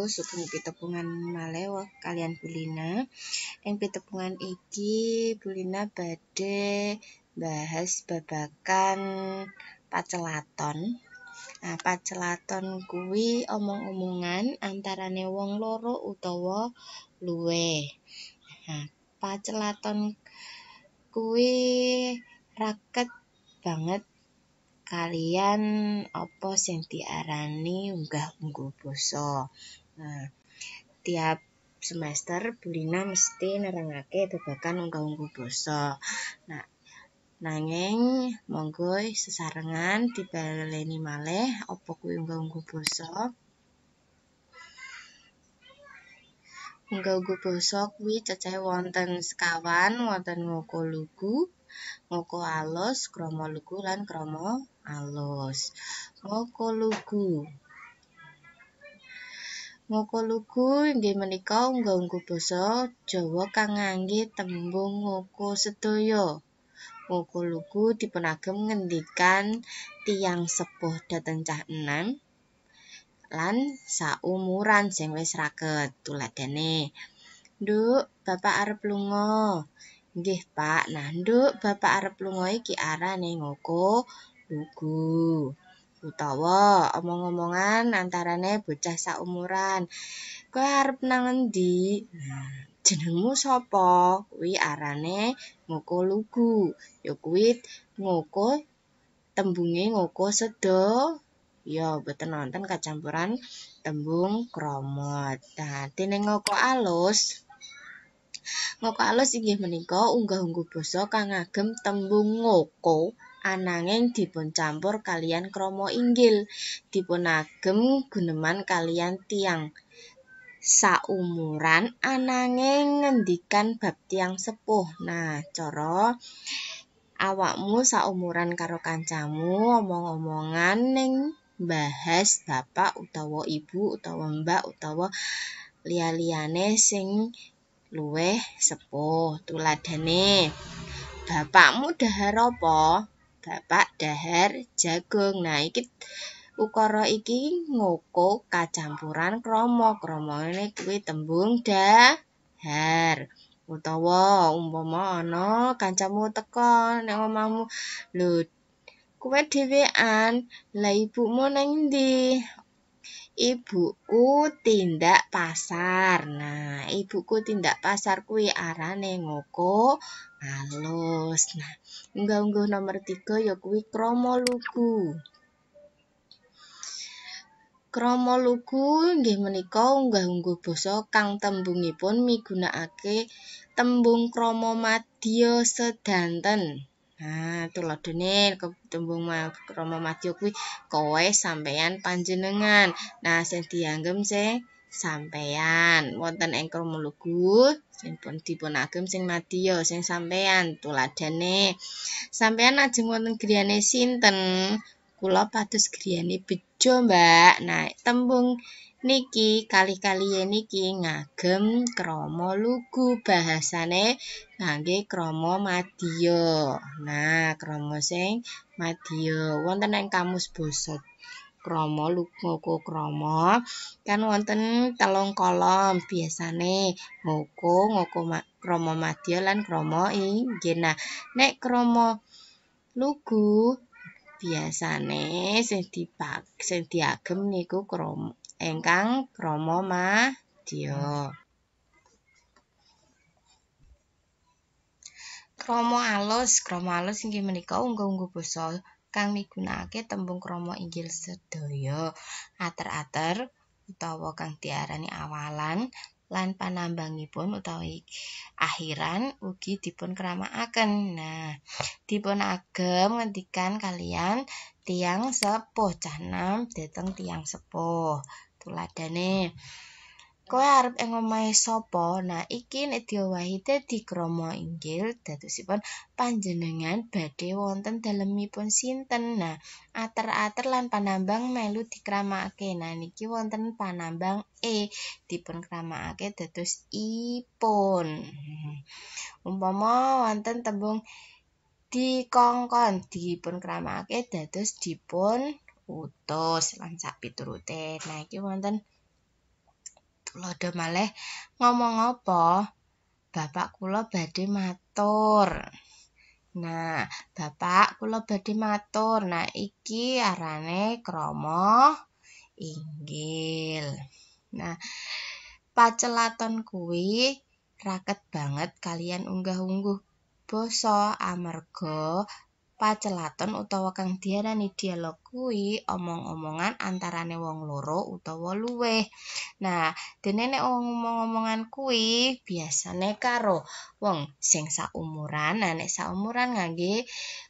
Sugeng pitepungan malih kaliyan Bu Lina. Ing pitepungan iki Bu Lina badhe bahas babagan pacelaton. Nah, pacelaton kuwi omong-omongan antarane wong loro utawa luwih. Nah, pacelaton kuwi raket banget kaliyan apa sing diarani unggah-ungguh basa. Nah, tiap semester Bu Lina mesti nerangake babagan unggah-ungguh basa. Nah, nanging monggo sesarengan dibaleni malih apa kuwi unggah-ungguh basa. Unggah-ungguh basa kuwi cacahe wonten sekawan, wonten ngoko lugu, ngoko alus, krama lugu lan krama alus. Ngoko lugu. Ngoko lugu inggih menika unggah-ungguh basa Jawa kang ngangge tembung ngoko sedaya. Ngoko lugu dipunagem ngendikan tiyang sepuh dhateng cah enem lan saumuran sing wis raket. Tuladhane, "Nduk, bapak arep lunga." "Nggih, Pak." Nah, "Nduk, bapak arep lunga" iki arane ngoko lugu. Utawa omong-omongan antarane bocah saumuran, "Kowe arep nang endi?" Nah, "Jenengmu sapa?" Kuwi arane ngoko lugu. Ya kuwi ngoko tembunge ngoko sedaya. Ya boten wonten kacampuran tembung krama. Nah, dene ngoko alus. Ngoko alus inggih menika unggah-ungguh basa kang ngagem tembung ngoko ananging dipuncampur kaliyan krama inggil. Dipunagem guneman kaliyan tiyang saumuran ananging ngendikan bab tiyang sepuh. Nah, cara awakmu saumuran karo kancamu omong-omongan ning bahas bapak utawa ibu utawa mbak utawa liya-liyane sing luwih sepuh. Tuladhane, "Bapakmu dhahar apa?" "Bapak dhahar jagung." Nah, iki ukara iki ngoko kacampuran krama. Kramane kuwi tembung dhahar. Utawa umpama ana kancamu teka ning omahmu, "Lho, kowe dhewean, lah ibumu nang endi?" "Ibuku tindak pasar." Nah, ibuku tindak pasar kuwi arane ngoko alus. Nah, unggah-ungguh nomor 3 ya kuwi krama lugu. Krama lugu inggih menika unggah-ungguh basa kang tembungipun migunakake tembung krama madya sedanten. Nah, tuladhane tembung krama madya kuwi kowe, sampeyan, panjenengan. Nah, sing dianggem sing sampeyan. Wonten ing krama lugu sing dipunagem sing madya, sing sampeyan. Tuladhane, "Sampeyan ajeng wonten griyane sinten?" "Kula pados griyane Bejo, Mbak." Nah, tembung niki kalih-kalihe niki ngagem krama lugu, bahasane ngangge krama madya. Nah, krama sing madya wonten ing kamus basa krama ngoko krama kan wonten 3 kolom biasane ngoko, ngoko krama madya lan krama inggil. Nah, nek krama lugu biasane sing diagem niku krama ingkang krama madya. Krama alus, krama alus inggih menika unggah-ungguh basa kang migunakake tembung krama inggil sedaya, ater-ater utawa kang diarani awalan lan panambangipun utawi akhiran ugi dipunkramakaken. Nah, dipunagem ngendikan kaliyan tiyang sepuh, cah enem dhateng tiyang sepuh. Tuladhane, "Kowe arep ing omahe sapa?" Nah, iki nek diowahi dadi krama inggil dadosipun panjenengan badhe wonten dalemipun sinten. Nah, ater-ater lan panambang melu dikramakake. Nah, niki wonten panambang e dipunkramakake dados ipun. Umpama wonten tembung dikongkon dipunkramakake dados dipun utus lan sapiturute. Nah, iki wonten Tuladha malih ngomong apa? Bapak kula badhe matur. Nah, bapak kula badhe matur. Nah, iki arane krama inggil. Nah, pacelaton kuwi raket banget kaliyan unggah-ungguh basa amarga pacelaton utawa kang diarani dialog kuwi omong-omongan antarane wong loro utawa luwih. Nah, dene nek omong-omongan kuwi biasane karo wong sing saumuran. Nah, nek saumuran ngangge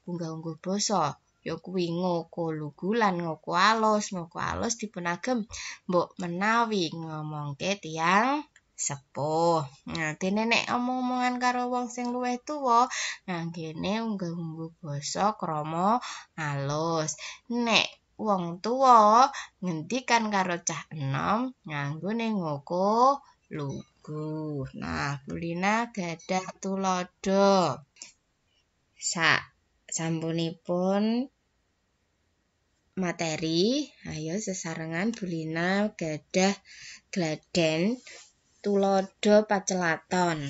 unggah-ungguh basa ya kuwi ngoko lugu lan ngoko alus. Ngoko alus dipunagem mbok menawi ngomongke tiyang sepuh. Nah, dene nek omong-omongan karo wong sing luwih tuwa nganggene unggah-ungguh basa krama alus. Nek wong tuwa ngendikan karo cah enom nganggone ngoko lugu. Nah, Bu Lina gadah tuladha. Sak sampunipun materi, ayo sesarengan Bu Lina gadah gladen tuladha pacelaton.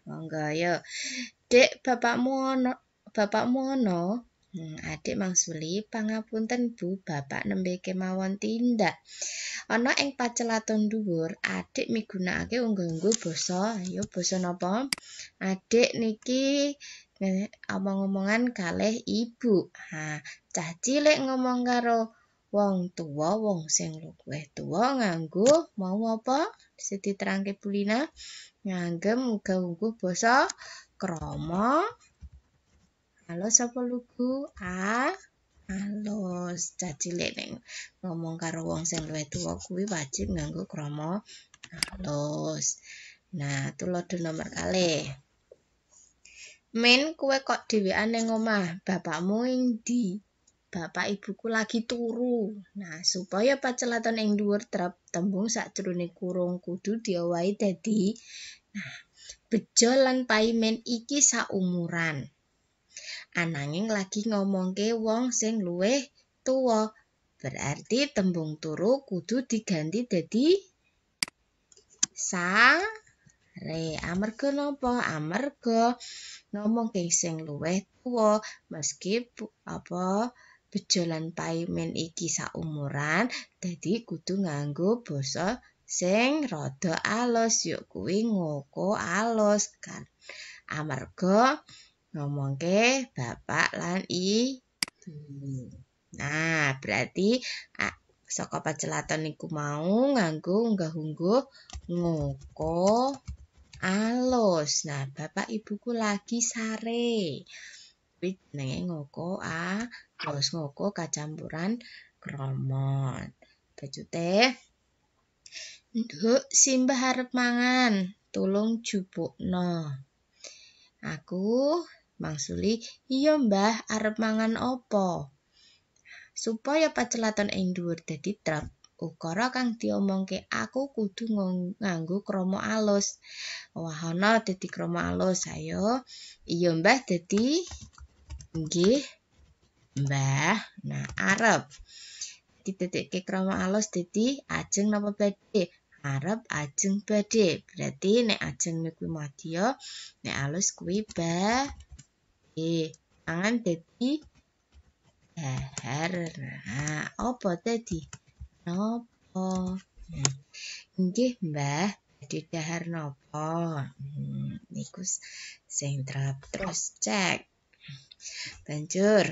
Monggo ayo. Dek, bapakmu ana? Adik mangsuli, pangapunten Bu, bapak nembe kemawon tindak. Ana ing pacelaton dhuwur, adik migunakake unggah-ungguh basa. Ayo basa napa? Adik niki omong-omongan kalih ibu. Ha, cah cilik ngomong karo wong tuwa, wong sing luwih tuwa nganggo mau apa? Sing diterangke Bu Lina, nganggem unggah-ungguh basa krama alus apa lugu? A, alus. Cah cilik nek ngomong karo wong sing luwih tuwa kuwi wajib nganggo krama alus. Nah, tuladha nomor kalih. Min, kowe kok dhewean ning omah, bapakmu ing ndi? Bapak ibuku lagi turu. Nah, supaya pacelaton ing dhuwur trep, tembung sakjroning kurung kudu diowahi dadi. Nah, Bejo lan Paimin iki saumuran. Ananging lagi ngomongke wong sing luwih tuwa. Berarti tembung turu kudu diganti dadi sare. Amarga napa? Amarga ngomongke sing luwih tuwa, meski apa Bejo lan Paimin iki saumuran, dadi kudu nganggo basa sing rada alus, ya kuwi ngoko alus kan. Amarga ngomongke bapak lan ibu. Nah, berarti saka pacelaton niku mau nganggo unggah-ungguh ngoko alus. Nah, bapak ibuku lagi sare. Kuwi jenenge ngoko alus, ngoko kacampuran krama. Bacute, Nduk, simbah arep mangan, tulung jupukno. Aku mangsuli, iya mbah, arep mangan apa? Supaya pacelaton ing dhuwur dadi trep, ukara kang diomongke aku kudu nganggo krama alus. Wahana dadi krama alus, ayo. Iya mbah dadi nggih mbah. Nah, arep ditetekke krama alus dadi ajeng napa badhe? Arep ajeng badhe. Berarti nek ajeng niku madya, nek alus kuwi badhe. Mangan dadi dahar. Nah, apa dadi? Napa? Nggih mbah, badhe dahar napa? Niku sing trep. Terus cek. Banjur,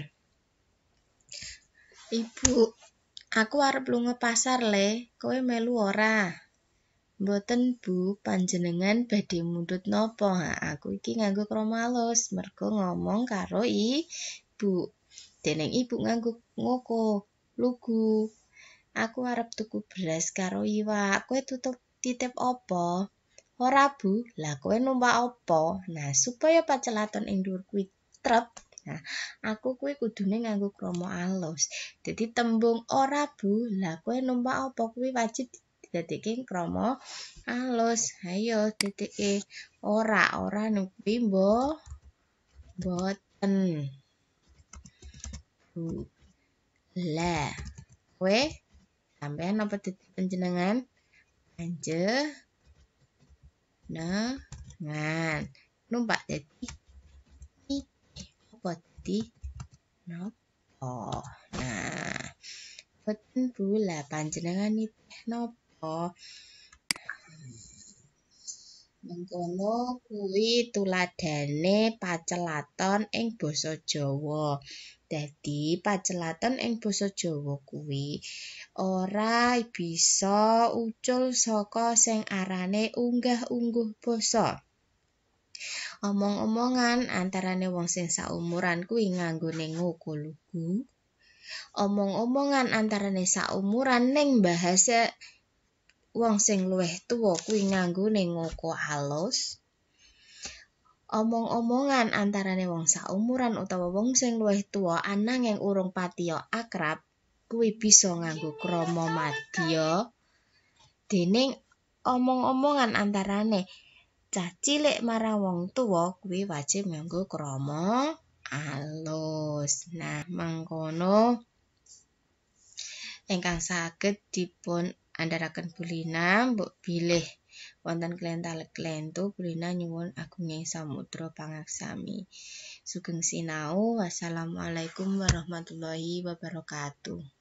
Ibu, aku arep lunga pasar le, kowe melu ora? Mboten Bu, panjenengan badhe mundhut napa? Ha, aku iki nganggo krama alus mergo ngomong karo ibu. Dening ibu nganggo ngoko lugu. Aku arep tuku beras karo iwak. Kowe tutup titip apa? Ora Bu, lah kowe numpak apa? Nah, supaya pacelaton ing dhuwur kuwi trep, nah, aku kuwi kudune nganggo krama alus. Dadi tembung ora Bu, lah kowe numpak apa kuwi wajib didadekke krama alus. Ayo dadekke ora, ora kuwi mboten. Bu. Lah, kowe sampean apa dadi panjenengan? Panjenengan numpak dadi nitih, apa dadi napa. Nah, boten Bu, lah panjenengan nitih napa? Mengkono kuwi tuladhane pacelaton ing basa Jawa. Dadi pacelaton ing basa Jawa kuwi ora bisa ucul saka sing arane unggah-ungguh basa. Omong-omongan antarane wong sing saumuran kuwi nganggone ngoko lugu. Omong-omongan antarane saumuran ning bahasa wong sing luwih tuwa kuwi nganggone ngoko alus. Omong-omongan antarane wong saumuran utawa wong sing luwih tuwa ananging urung patiya akrab kuwi bisa nganggo krama madya. Dening omong-omongan antarane cah cilik marang wong tuwa kuwi wajib nganggo krama alus. Nah, mangkono ingkang saged dipun andharaken Bu Lina, mbok bilih wonten klenta-klentu Bu Lina nyuwun agunging samudra pangaksami. Sugeng sinau. Wassalamualaikum warahmatullahi wabarakatuh.